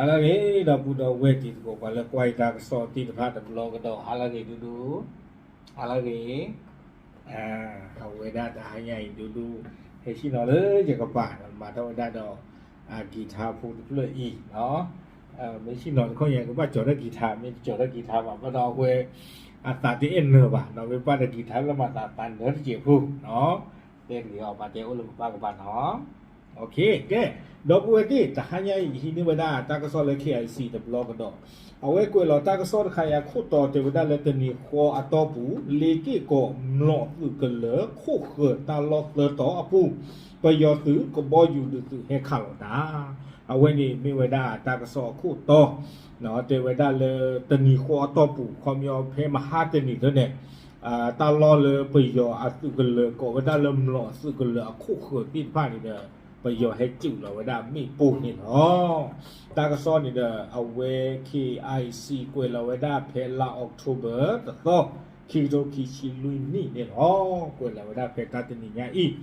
ဟါလၢအဂ့ၤ ဒီပုၢ်ဒီဝဲၢ်တံၤသကိး ပှၤလၢကွၢ်ယတၢ်ကစီၣ်သ့ၣ်တဖၣ်တဘျီကဒီး ဟါလၢအဂ့ၤဒူဒူ, ဟါလၢအဂ့ၤ, အဝဲဒၣ်တဟါညါအံၤဒူဒူ ဟဲဆ့ၣ်နီၤလၢယကပၤ မၤထီၣ်ဝဲဒၣ်ဒီး guitar ဖိတဖျၢၣ်အံၤ, မ့ၢ်ဆ့ၣ်နီၤတခီညါ ကဘၣ်ကၠီၤတၢ် guitar မ့ၢ်တကၠီၤတၢ် guitar ဘၣ် ဘၣ်ဒီးအဝဲ အသးတအဲၣ်နၢၤဘၣ် ဒီးမ့ၢ်ပၣ်ဒီး guitar လၢမၤသးသးနၢၤတစဲးဖိ တဲတဂ့ၤအီၤ ပာ်တဲအိၣ်လၢပပၢ်ကပၤနီၤ. ကဲ, ဒီပုၢ်ဝဲၢ်သ့ၣ် တဟါညါအံၤ ယဟံးန့ၢ်ဝဲဒၣ်တၢ်ကစီၣ်လၢ K I C တဘျီကဒီး, အဝဲကွဲးလီၤတၢ်ကစီၣ်တခါအံၤအခိၣ်တီတဲဝဲဒၣ်လၢတနံၤဃီအတီၢ်ပူၤ လ့က့ၢ်ကီး မျိာ်သုးကလၢၤခိၣ်ဃၢၤတၢ်လီၢ်သၢတီၤအပူၤ ပယီၤသုးကဘီယူၤဒုးသုးဟဲခးလီၤတၢ်, အဝဲန့ၣ်မ့ၢ်ဝဲဒၣ်တၢ်ကစီၣ်အခိၣ်တီ တဲဝဲဒၣ်လၢတနံၤဃီအတီၢ်ပူၤ ခီပညီဖဲမဟါတနံၤန့ၣ် တၢ်လီၢ်လၢပယီၤအသုးကလၢၤကိးဝဲဒၣ်လၢမျိာ်အသုးကလၢၤအခိၣ်ဃၢၤသ့ၣ်တဖၣ်န့ၣ်ဒီး ပယီၤဟဲစုးလီၤဝဲဒၣ်မ့ၣ်ပိၢ်န့ၣ်လီၤ. တၢ်ကစီၣ်န့ၣ်ဒီး အဝဲ K I C ကွဲးလီၤဝဲဒၣ်ဖဲလါ October တသီ ခံကထိခံဆံလွံၢ်နံၣ်န့ၣ်လီၤ. ကွဲးလီၤဝဲဒၣ်ဖဲတၢ်တနံၤညါအံၤ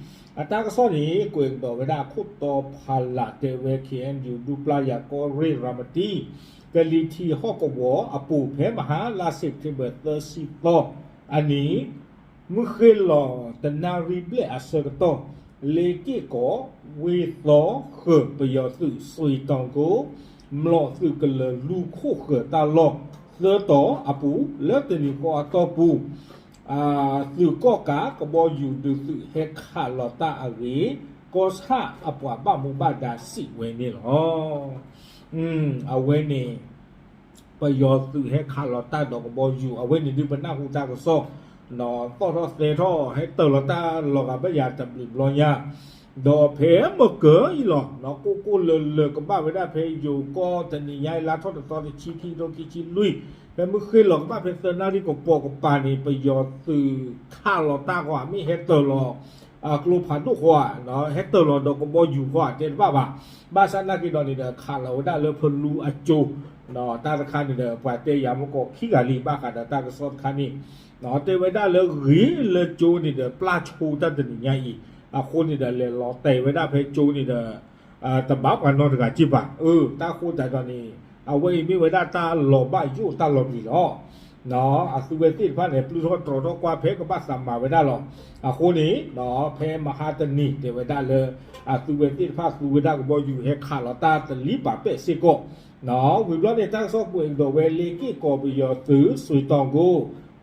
အတၢ်ကစီၣ်န့ၣ် ကွဲးကဒီးဝဲဒၣ်အခိၣ်တီဖးလၢ်တဲဝဲ K N U ဒူပျၢ်ယၤကီၢ်ရ့ၣ်ရၤမတံ ကလံၤထံးဟီၣ်ကဝီၤအပူၤ ဖဲမဟါလါ September သၢဆံသီအနံၤ မုၢ်ဃ့ၢ်လီၤတနၣ်ရံၣ်ဘျဲၣ်အဆၢကတီၢ် လ့က့ၢ်ကီး ဝ့ၢ်သီဃၢၤ ပယီၤသုး စွ့ၤတီၤကိ မျိာ်သုးကလၢၤလူၤခိၣ်ဃၢၤတၢ်လီၢ်သၢတီၤအပူၤ လၢတနံၤဃီအတီၢ်ပူၤ သုးကီၣ်ကးကဘီယူၤဒုးသုးဟဲခးလီၤတၢ်အဂ့ၢ် ကီၢ်ဆၣ်အပှၤဘၣ်မူဘၣ်ဒါစံးဝဲန့ၣ်လီၤ. အဝဲန့ၣ် ပယီၤသုးဟဲခးလီၤတၢ်ဒီးကဘီယူၤ အဝဲန့ၣ်ဒုးပနၢ်ဟူတၢ်ကစီၣ် သီၣ်ထီၣ်သဲထီၣ် ဟဲတၢၤလီၤတၢ်လီၤဂာ်ဘၣ်ယၤတဘျုးဘျီညါ ဒီးဖဲမကၢၤအံၤလီၤ ကိၢ်ကိၢ်လၢၤလၢၤကဘၣ်ဝဲဒၣ်ဖဲ ယိၤကီၢ် တနံၤညါအံၤ လါထီၣ်တသီတဆံ ခံကထိခံဆံလွံၢ် ဖဲမုၢ်ဃ့ၢ်လီၤကဘၣ်ဖဲသၢနၣ်ရံၣ်ကပီၤကပၤန့ၣ် ပယီၤသုးခးလီၤတၢ်ဃီ မ့ၢ်ဟဲတၢၤလီၤ ကျိဖးဒိၣ်ဃီဧါ ဟဲတၢၤလီၤဒီးကဘီယူၤဃီဧါ တဲတဘၣ်ဘၣ်. ဘၣ်ဆၣ်နာ်က့ဒီးန့ၣ်ဒီး ခးလီၤဝဲဒၣ်လၢဖလူအကၠိ တၢ်တခါန့ၣ်ဒီး ပှၤတဲယၤမ့ၢ်ကီးခံဂၤလံ ဘၣ်ဃးဒီးတၢ်ကစီၣ်တခါန့ၣ် တဲဝဲဒၣ်လၢဂ့ၤလၢကၠိန့ၣ်ဒီး ပျၢ်ဆိတၢ်တနံၤညါအံၤ အဃိန့ၣ်ဒီး လဲၤလီၤတဲာ်ဝဲဒၣ်ဖဲကၠိန့ၣ်ဒီး တဘၣ်ပှၤနီတဂၤက့ၢ်ဘၣ်. အၢ တၢ်ဃိသတးဒီးန့ၣ် အဝဲအံၤမ့ၢ်ဝဲဒၣ်တၢ်လီၤဘၣ်ယိၣ်တၢ်လီၤပျံၤလီၤ. အသုဝဲသ့ၣ်တဖၣ်န့ၣ် ပျုၢ်ထီၣ်တြီၤထီၣ်ကွၢ်ဖဲကဘၣ်သးမၤဝဲဒၣ်လီၤ. အဃိန့ၣ် ဖဲမဟါတနံၤ တဲဝဲဒၣ်လၢ အသုဝဲသ့ၣ်တဖၣ်သူဝဲဒၣ်ကဘီယူၤဟဲခးလီၤတၢ်တလံၤပာ်ပဲာ်စ့ၢ်ကီး ဝံၤဘျီန့ၣ် တၢ်ကစီၣ်ကွဲးကဒီးဝဲ လ့က့ၢ်ကီးပယီၤသုး စွ့ၤတီၤကိ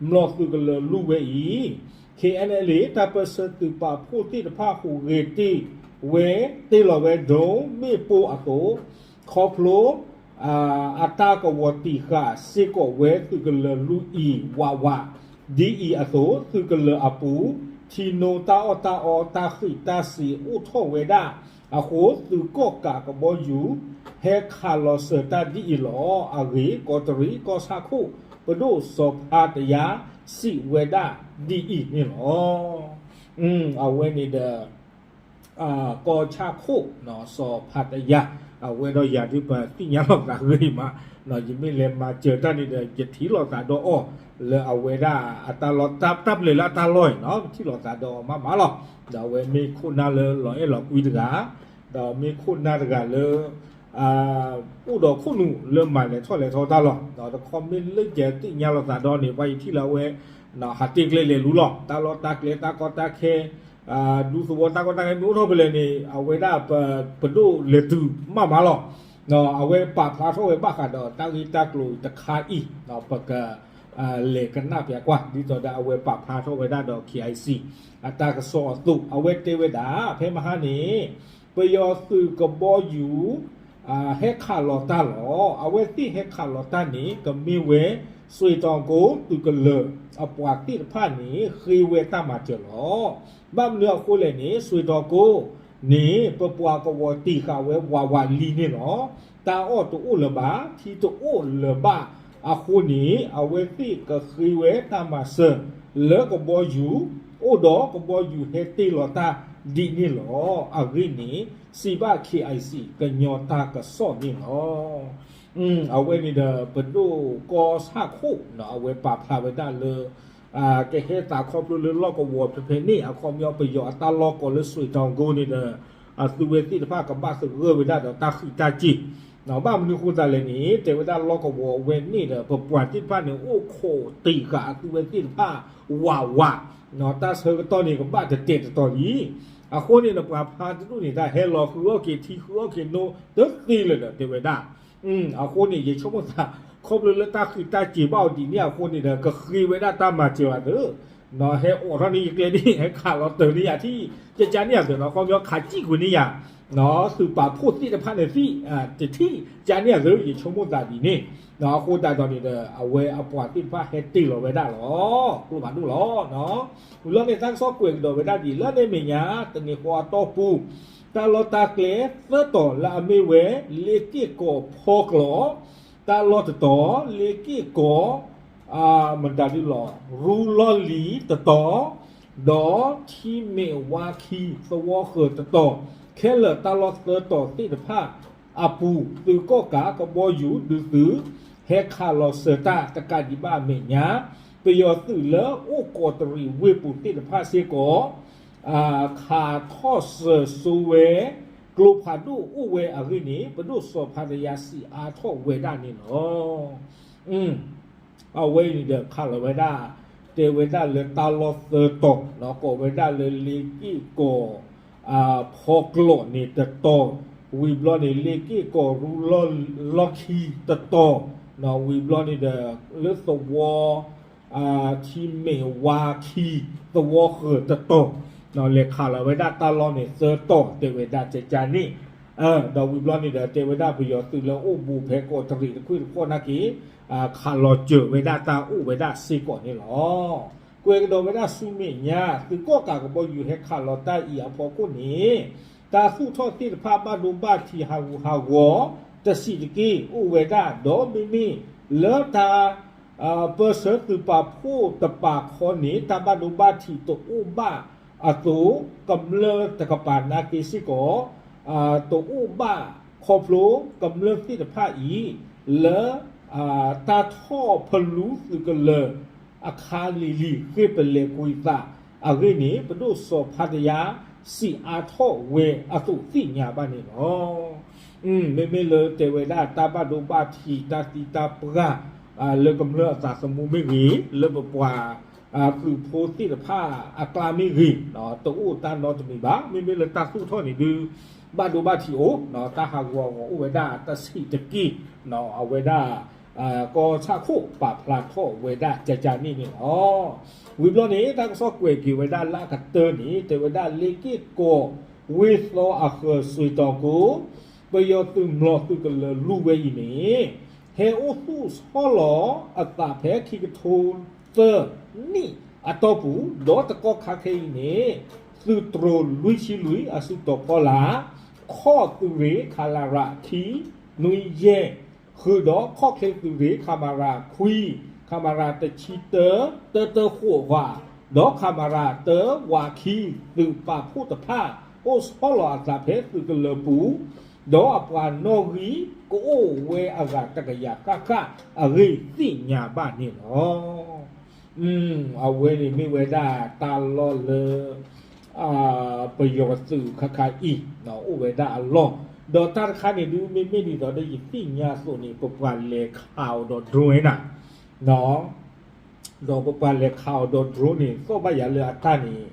မျိာ်သုးကလၢၤလူၤဝဲအံၤ K N L A တၢ်ပၢၢ်ဆၢသုးပာ်ဖှိၣ်သ့ၣ်တဖၣ်ဟူးဂဲၤတ့ၢ်ဝဲ တ့ၢ်လီၤဝဲ drone မ့ၣ်ပိၢ်အသိး ခီဖျိ အတၢ်ကဝီၤတံာ်ဃာ်စ့ၢ်ကီးဝဲသုးကလၢၤလူၤအံၤ ဝးဝး ဒ်အံၤအသိး သုးကလၢၤအပူၤ ထံနိတၢ်အီၣ်တၢ်အီ တၢ်ဃံးတၢ်စ့ၤအိၣ်ထီၣ်ဝဲဒၣ်အဃိ သုးကီၣ်ကးကဘီယူၤ ဟဲခးလီၤစၢၤတၢ်ဒ်အံၤလီၤ. အဂ့ၢ် ကီးတရံးကီၢ်ဆၣ်ခိၣ် ပဒိၣ်စီၤဖါတယါ စံးဝဲဒၣ်ဒ်အံၤန့ၣ်လီၤ. အဝဲန့ၣ်ဒီး ကီၢ်ဆၣ်ခိၣ် စီၤဖါတယါ အဝဲဒီးယၤဒုးပသ့ၣ်ညါလိာ်သးဂ့ၤမး, ယမ့ၢ်လဲၤမၤစၢၤတၢ်န့ၣ်ဒီး ယထံၣ်လိာ်သးဒီးအီၤ လၢအဝဲဒၣ်အတၢ်လီၢ် တၢ်ပျဲၢ်လၢအတၢ်လီၢ်အံၤနီၤ ပထံၣ်လိာ်သးဒီးအီၤမးမးလီၤ. ဒီးအဝဲမ့ၢ်ခိၣ်နၢ်လၢလီၤအဲၣ်လီၤကွံတဂၤ, ဒီးမ့ၢ်ခိၣ်နၢ်တဂၤလၢ အိၣ်ဒီးခိၣ်နူာ်လၢမၤလဲၤထီၣ်လဲၤထီတၢ်လီၤ. တခီမ့ၢ်လၢယသ့ၣ်ညါလိာ်သးဒီးန့ၣ် ပှၤယထံၣ်လၢအဝဲ ဟးတ့ၢ်ကျဲလဲၤလူလီၤ. တၢ်လီၢ်တၢ်ကျဲတၢ်ကီတၢ်ခဲ ဒူသဝီတၢ်ကီတၢ်ခဲမ့ၢ်အိၣ်ထီၣ်ဖဲလဲၣ်န့ၣ် အဝဲဒၣ်ပဒိၣ်လဲၤတုၤမးမးလီၤ. အဝဲပာ်ဖျါထီၣ်ဝဲဘၣ်ဃးဒီးတၢ်ဂ့ၢ်တၢ်ကျိၤတခါအံၤ ပက လဲၤကနၣ်ပျးကွၢ် ဒ်သိးဒီးအဝဲပာ်ဖျါထီၣ်ဝဲဒၣ်ဒီး K I C အတၢ်ကစီၣ်အသိး အဝဲတဲဝဲဒၣ် ဖဲမဟါန့ၣ် ပယီၤသုးကဘီယူၤ ဟဲခးလီၤတၢ်လီၤ. အဝဲသ့ၣ်ဟဲခးလီၤတၢ်န့ၣ် ကမ့ၢ်ဝဲ စွ့ၤတီၤကိ သုးကလၢၤအပှၤသ့ၣ်တဖၣ်န့ၣ် ဃ့ဝဲတၢ်မၤစၢၤလီၤ. ဘၣ်မနုၤအဃိလဲၣ်န့ၣ် စွ့ၤတီၤကိန့ၣ် ပပှၤကဝီၤတံာ်ဃာ်ဝဲဝးဝးလံန့ၣ်လီၤ. တၢ်အီၣ်တအိၣ်လၢၤဘၣ် ထံတအိၣ်လၢၤဘၣ်အဃိန့ၣ် အဝဲသ့ၣ်ကဃ့ဝဲတၢ်မၤစၢၤလၢကဘီယူၤ အိၣ်ဒီးကဘီယူၤဟဲတ့ၢ်လီၤတၢ်ဒ်န့ၣ်လီၤ. အဂ့ၢ်န့ၣ် စံးဘၣ် K I C ကညီတၢ်ကစီၣ်န့ၣ်လီၤ. အဝဲန့ၣ်ဒီး ပဒိၣ်ကီၢ်ဆၣ်ခိၣ် အဝဲပာ်ဖျါဝဲဒၣ်လၢ ကဟဲသးခီဖျိလၢလီၢ်ကဝီၤဖဲဖဲန့ၣ် အခီပညီပယီၤအတၢ်လီၢ်ကိးလၢစွ့ၤတီၤကိန့ၣ်ဒီး အသုဝဲသ့ၣ်တဖၣ်ကဘၣ်သဂၢၢ်ဝဲဒၣ်ဒီးတၢ်ဃံးတၢ်စ့ၤ ဘၣ်မနုၤဃိသတးလဲၣ်န့ၣ် တဲဝဲဒၣ်လီၢ်ကဝီၤဝဲန့ၣ်ဒီး ပပှၤသ့ၣ်တဖၣ်န့ၣ် အိၣ်ခိးတ့ၢ်ဃာ်အသုဝဲသ့ၣ်တဖၣ်ဝးဝး, တၢ်ဆၢကတီၢ်န့ၣ်ကဘၣ်တတဲာ်တတီၤလံ. အဃိန့ၣ်ဒီး ပှၤဖါတဒူၣ်န့ၣ် တၢ်ဟဲလီၤဃုအီၣ်က့ၤထံ ဃုအီၣ်က့ၤနိ တသ့လၢၤဒီး တဲဝဲဒၣ် အဃိန့ၣ် ယဆိကမိၣ်သး ခီဖျိလၢတၢ်ဃံးတၢ်စ့ၤဘၣ်အီၤဒ်န့ၣ်အဃိန့ၣ်ဒီး ကဃ့ဝဲဒၣ်တၢ်မၤစၢၤအသး ဟဲအိးထီၣ်န့ၢ်ယကျဲဒ် ဟဲခးလီၤတၢၤန့ၢ်ယၤထံၣ် ကကန့ၣ်အသိးနီၤ ခီပညီခးစံၣ်ကွံာ်န့ၢ်ယၤ သုးပာ်ဖှိၣ်သ့ၣ်တဖၣ်န့ၣ်သ့ၣ် တထံၣ်ကန့ၣ်အသိး ယဆိကမိၣ်သးဒ်န့ၣ် အဃိသတးဒီးန့ၣ်ဒီး အဝဲအပှၤသ့ၣ်တဖၣ်ဟဲတ့ၢ်လီၤဝဲဒၣ်လီၤ ကျိဖးဒိၣ်လီၤ. ဝံၤလီၤန့ၣ် တၢ်ကစီၣ်ကွဲးကဒီးဝဲဒၣ်ဒ် လၢန့ၣ်အမဲာ်ညါ တနံၤဃီအတီၢ်ပူၤ တၢ်လီၢ်တၢ်ကျဲသၢတီၤလၢအမ့ၢ်ဝဲ လ့က့ၢ်ကီးဖီကျိး တၢ်လီၢ်တတီၤ လ့က့ၢ်ကီး မတၤဒုလီၤ ရူလီၢ်လံၤတတီၤ ဒီးထံမ့ၣ်ဝါခံသဝီဃၢၤတတီၤ ခဲလၢာ်တၢ်လီၢ်သၢတီၤသ့ၣ်တဖၣ်အပူၤ သုးကီၣ်ကးကဘီယူၤဒုးသုး ဟဲခးလီၤစၢၤတၢ်တကးဒံးဘၣ်အမဲာ်ညါ ပယီၤသုးလၢအိၣ်ကီးတရံးဝ့ၢ်ပူၤသ့ၣ်တဖၣ်စ့ၢ်ကီး ခးထီၣ်စၢၤစိဝဲ ကျိဖးဒိၣ်အိၣ်ဝဲအဂ့ၢ်န့ၣ် ပဒိၣ်စီၤဖါတယါစံးအါထီၣ်ဝဲဒၣ်န့ၣ်လီၤ. အဝဲအံၤန့ၣ်ဒီးခးလီၤဝဲဒၣ် တဲဝဲဒၣ်လၢတၢ်လီၢ်သၢတီၤ ကိးဝဲဒၣ်လၢလ့က့ၢ်ကီး ဖီကျိးန့ၣ်တတီၤ, ဝံၤဘျီန့ၣ် လ့က့ၢ်ကီးရူလီၢ်လီၢ်ခံတတီၤ, ဝံၤဘျီန့ၣ်ဒီး လၢသဝီ ထံမ့ၣ်ဝါခံ သဝီဃၢၤတတီၤ, လဲၤခးလီၤဝဲဒၣ်တၢ်လီၢ်န့ၣ်သၢတီၤ တဲဝဲဒၣ်ကကန့ၣ်, ဒီးဝံၤဘျီန့ၣ်ဒီး တဲဝဲဒၣ်ပယီၤသုးလၢအိၣ်ဘူးဖဲကီးတရံးတခွ့ၣ်တခီၣ်နာ်က့ၤ ခးလီၤစၢၤဝဲဒၣ်တၢ်အိၣ်ဝဲဒၣ်စ့ၢ်ကီးန့ၣ်လီၤ. ကွဲးကဒီးဝဲဒၣ်ဆူမဲာ်ညါ သုးကီၣ်ကးကဘီယူၤဟဲခးလီၤတၢ်အံၤအဖီခိၣ်န့ၣ် တၢ်သူၣ်ထီၣ်သ့ၣ်တဖၣ်ဘၣ်ဒိဘၣ်ထံးဟးဂူာ်ဟးဂီၤ တဆံးတက့ၢ် အိၣ်ဝဲဒၣ် ဒီးမ့မ့ၢ်လၢတၢ် ပၢဆှၢသုးပာ်ဖှိၣ်တပာ်ခီန့ၣ် တၢ်ဘၣ်ဒိဘၣ်ထံးတအိၣ်ဘၣ်အသိး ကမျၢၢ်တကပၤနာ်က့ၤစ့ၢ်ကီး တအိၣ်ဘၣ်ခီဖျိကမျၢၢ်သ့ၣ်တဖၣ်အံၤ လၢ တၢ်ထီၣ်ဖလူသုးကလၢၤ အခါလံၤလံၤဃ့ပလဲၤကွံာ်သးအဂ့ၢ်န့ၣ် ပဒိၣ်စီၤဖါတယါ စံးအါထီၣ်ဝဲအသိးသ့ၣ်ညါဘၣ်န့ၣ်လီၤ. မ့မ့ၢ်လၢတဲဝဲဒၣ်တၢ်ဘၣ်ဒိဘၣ်ထံးတၢ်သံတၢ်ပှၢ် လၢကမျၢၢ်အသးသမူမ့ၢ်ဂ့ၤ လၢပပှၤ သုးဖိသ့ၣ်တဖၣ်အကျါမ့ၢ်ဂ့ၤ တအိၣ်တၢ်နီတမံၤဘၣ်. မ့မ့ၢ်လၢတၢ်သူၣ်ထီၣ်န့ၣ်ဒုး ဘၣ်ဒိဘၣ်ထံးအိၣ် တၢ်ဟးဂူာ်ဟးဂီၤအိၣ်ဝဲဒၣ်တဆံးတက့ၢ် အဝဲဒၣ် ကီၢ်ဆၣ်ခိၣ်ပာ်ဖျါထီၣ်ဝဲဒၣ်ကကန့ၣ်န့ၣ်လီၤ. ဝံၤဘျီန့ၣ် တၢ်ကစီၣ်ကွဲးက့ၤဝဲဒၣ်လၢအကတၢၢ်န့ၣ် တဲဝဲဒၣ်လ့က့ၢ်ကီး ဝ့ၢ်သီအဃၢၤစွ့ၤတီၤကိး ပယီၤသုးမျိာ်သုးကလၢၤလူၤဝဲအံၤန့ၣ် ဟဲအိၣ်သူၣ်ဆီလီၤအသးဖဲခံကထိသၢနံၣ်အတီၢ်ပူၤ ဒီးတကီၢ်ခါခဲအံၤန့ၣ် သုးတြိၤလွံၢ်ဆံလွံၢ်အစုတီၤဖီလာ် ခီၣ်သုးရ့ၣ် ခလရ ခံနွံယဲၢ် ဃုာ်ဒီးခီၣ်ချ့သုးရ့ၣ် ခမရ ခွံ ခမရ တဆံတၢ တၢတၢဃိးဝး ဒီးခမရ တၢဝးခံ သုးပာ်ဖှိၣ်တဖၣ် အိၣ်ဆီလီၤအသးဖဲသုးကလၢၤပူၤ ဒီးအပှၤနီၣ်ဂံၢ်ကအိၣ်ဝဲအဂၤတကယၤဃၣ်ဃၣ်အဂ့ၢ်သ့ၣ်ညါဘၣ်န့ၣ်လီၤ. အဝဲန့ၣ်မ့ၢ်ဝဲဒၣ်တၢ်လီၢ်လၢ ပယီၤသုးခါခါအံၤ အိၣ်ဝဲဒၣ်အလီၢ်, ဒီးတၢ်တခါန့ၣ်ဒုး မ့မ့ၢ်ဒ်သိးဒီးယသ့ၣ်ညါအသိးန့ၣ် ပပှၤလဲၤခးအီၤဒီး drone ဝဲနၤ ဒီးပပှၤလဲၤခးအီၤဒီး drone န့ၣ် သီၣ်ဘၣ်ယၤလၢအတၢ်န့ၣ်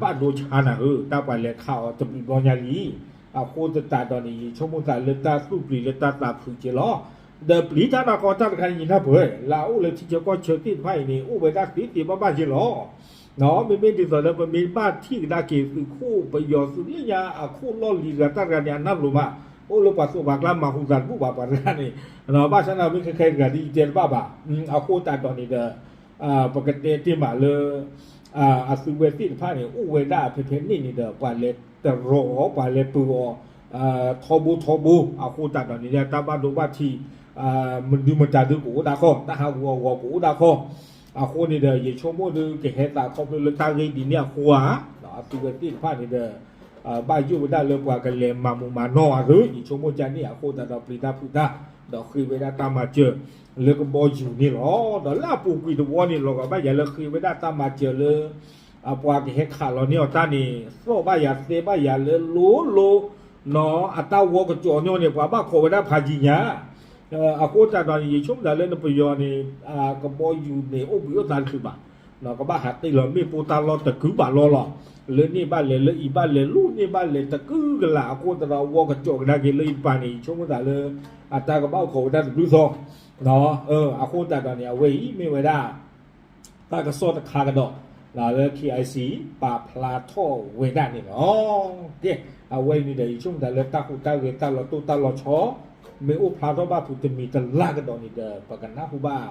ဘၣ်ဒိဆါနၤဧၢ, တၢ်ပှၤလဲၤခးအီၤတဘျီဘျီညါလံ. အဃိသတးဒီးန့ၣ် ယဆိကမိၣ်သးလၢတၢ်သူၣ်ပျံၤလၢတၢ်သးဖုးက့လီၤ. ဒီးပျံၤတၢ်နီၢ်ကီၢ်တၢ်တခါန့ၣ် ယနၢ်ပၢၢ် လၢအအိၣ်လၢထံဆၢကီၢ်ဆၢသ့ၣ်တဖၣ်အံၤန့ၣ် အိၣ်ဝဲဒၣ်သ့သ့ဘၣ်ဘၣ်က့လီၤ. မ့မ့ၢ်ဒ်သိးလၢပမ့ၢ်ဘၣ်ထံၣ်ကဒါက့ၤသုးခိၣ်ပယီၤသုးလၢညါအခိၣ်လီၢ်လံၤတဂၤတၢ်တဂၤန့ၣ် အနၢ်လိၤမး, အိၣ်လၢပှၤသိးပှၤကျါမၤဟူသးတဘူၣ်ဘၣ်ပှၤတဂၤန့ၣ်, ဘၣ်ဆၣ်န့ၣ်မ့ၢ်ခဲခဲတဂၤဒ်ယတဲတဘၣ်ဘၣ်. အဃိသတးဒီးန့ၣ်ဒီး ပကတဲတ့ၢ်မးလၢ အသုဝဲသ့ၣ်တဖၣ်န့ၣ် အိၣ်ဝဲဒၣ်ဖဲဖဲန့ၣ်န့ၣ်ဒီး ပှၤလဲၤတရီအီၤ ပှၤလဲၤပၢၤအီၤ ထီဘိထီဘိ, အဃိသတးဒီးန့ၣ်ဒီး တၢ်ဘၣ်ဒိဘၣ်ထံး မနုၤမတၤဒုးကအိၣ်ဒၣ်ခီ, တၢ်ဟးဂူာ်အဂီၤကအိၣ်ဒၣ်ခီ, အဃိန့ၣ်ဒီး ယဆိကမိၣ်ဒုးကဟဲသးခီဖျိလၢတၢ်ဂ့ၢ်ဒ်န့ၣ်အဃိဧါ, အသုဝဲသ့ၣ်တဖၣ်န့ၣ်ဒီး ဘၣ်ယိၣ်ဝဲဒၣ်လၢပှၤကလဲၤမၤမူးမၤနီၢ်အသု, ယဆိကမိၣ်ကန့ၣ်အဃိသတးဒီးပျံၤတၢ်ဖုးတၢ်, ဒီးဃ့ဝဲဒၣ်တၢ်မၤစၢၤ လၢကဘီယူၤန့ၣ်လီၤ. ဒီးလၢအပူၤကွံာ်တဝီန့ၣ် လီၤဂာ်ဘၣ်ယၤလၢဃ့ဝဲဒၣ်တၢ်မၤစၢၤလၢ အပှၤကဟဲခးလီၤန့ၢ်အီၤတၢ်န့ၣ် သီၣ်ဘၣ်ယၤသဲဘၣ်ယၤလၢလိၤလိၤ နီၢ် အတၢ်ဝီကစီၤညီန့ၣ် ပှၤဘၣ်ခိးဝဲဒၣ်ဖးယံၤညါ, အဃိသတးဒီးန့ၣ် ယဆိကမိၣ်သးလၢနပယီၤန့ၣ် ကဘီယူၤန့ၣ် အိၣ်ဘှံးအိၣ်သါတချုးဘၣ်, ကဘၣ်ဟးတ့ၢ်လီၤမ့ၣ်ပိၢ်တၢ်လီၢ်တကုဘးလီၢ်လီၤ, လၢန့ၣ်ဘၣ်လဲၤ လၢအံၤဘၣ်လဲၤ လၢန့ၣ်ဘၣ်လဲၤတကုကလး အဃိသတးဒီး ဝီကစီၤကဒါက့ၤလၢအံၤတပၤန့ၣ် ယဆိကမိၣ်သးလၢ အတၢ်ကဘၣ်အိၣ်ခိးဝဲဒၣ်တဘျုးသီ အဃိသတးဒီးန့ၣ် အဝဲအံၤမ့ၢ်ဝဲဒၣ် တၢ်ကစီၣ်တခါကဒီး လၢ KIC ပာ်ဖျါထီၣ်ဝဲဒၣ်န့ၣ်လီၤ. ကဲ အဝဲအံၤန့ၣ်ဒီး ယဆိကမိၣ်သးလၢတၢ်ဟူးတၢ်ဂဲၤတၢ်လီၤတိၢ်တၢ်လီၤဆီ မ့ၢ်အိၣ်ဖျါထီၣ်ဘၣ်ဖုးတမံၤတလၢ်ကဒီးန့ၣ်ဒီး ပကနၢ်ဟူဘၣ်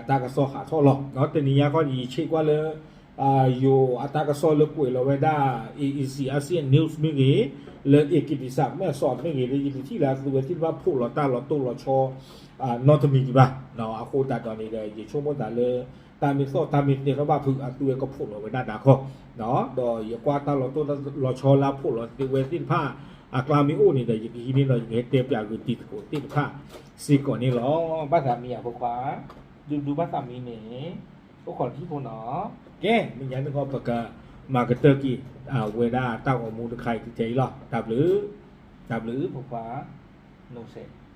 တၢ်ကစီၣ်ဟးထီၣ်လီၤ. တနံၤညါခီန့ၣ် ယဆ့ၣ်ကွၢ်လၢ ယိၤအတၢ်ကစီၣ်လၢကွဲးလီၤဝဲဒၣ် AEC Asian News မ့ၢ်ဂ့ၤ, လၢ A K P စးမဲာ်စီးမ့ၢ်ဂ့ၤ လၢယတထံၣ်လၢအသုဝဲသ့ၣ်တဖၣ်ဖိးလီၤတၢ်လီၤတိၢ်လီၤဆီ နီတမံၤဒံးဘၣ်. အဃိသတးဒီးန့ၣ်ဒီး ယဆိကမိၣ်သးလၢ တၢ်မ့ၢ်သီၣ်တၢ်မ့ၢ်တဲထီၣ်ဘၣ်ဖုး အသုဝဲကဖိးလီၤဝဲဒၣ်ဒၣ်ခီ, ဒီးယကွၢ်တၢ်လီၤတိၢ်လီၤဆီလၢအဖိးလီၤသ့ဝဲသ့ၣ်တဖၣ် အကျါမ့ၢ်အိၣ်န့ၣ်ဒီး ယကဟံးန့ၢ်ဒီး ယကဟဲတဲပၠးဂုာ်တံၤသကိးသ့ၣ်တဖၣ်စ့ၢ်ကီးန့ၣ်လီၤ. ဘၣ်သးမံယၤဖိခွါ, ဒူဒူဘၣ်သးမံန့ၣ် အိၣ်ခိးတဟံၣ်ဖိနီၤ. ကဲ မဲာ်ညါန့ၣ်ဃီ ပကမၤကတၢၢ်က့ၤ ဝဲဒၣ်တၢ်ဂီၤမူတခါအံၤတထဲအံၤလီၤ. တၢ်ဘျုး, တၢ်ဘျုးဖိခွါ, နိးစဲး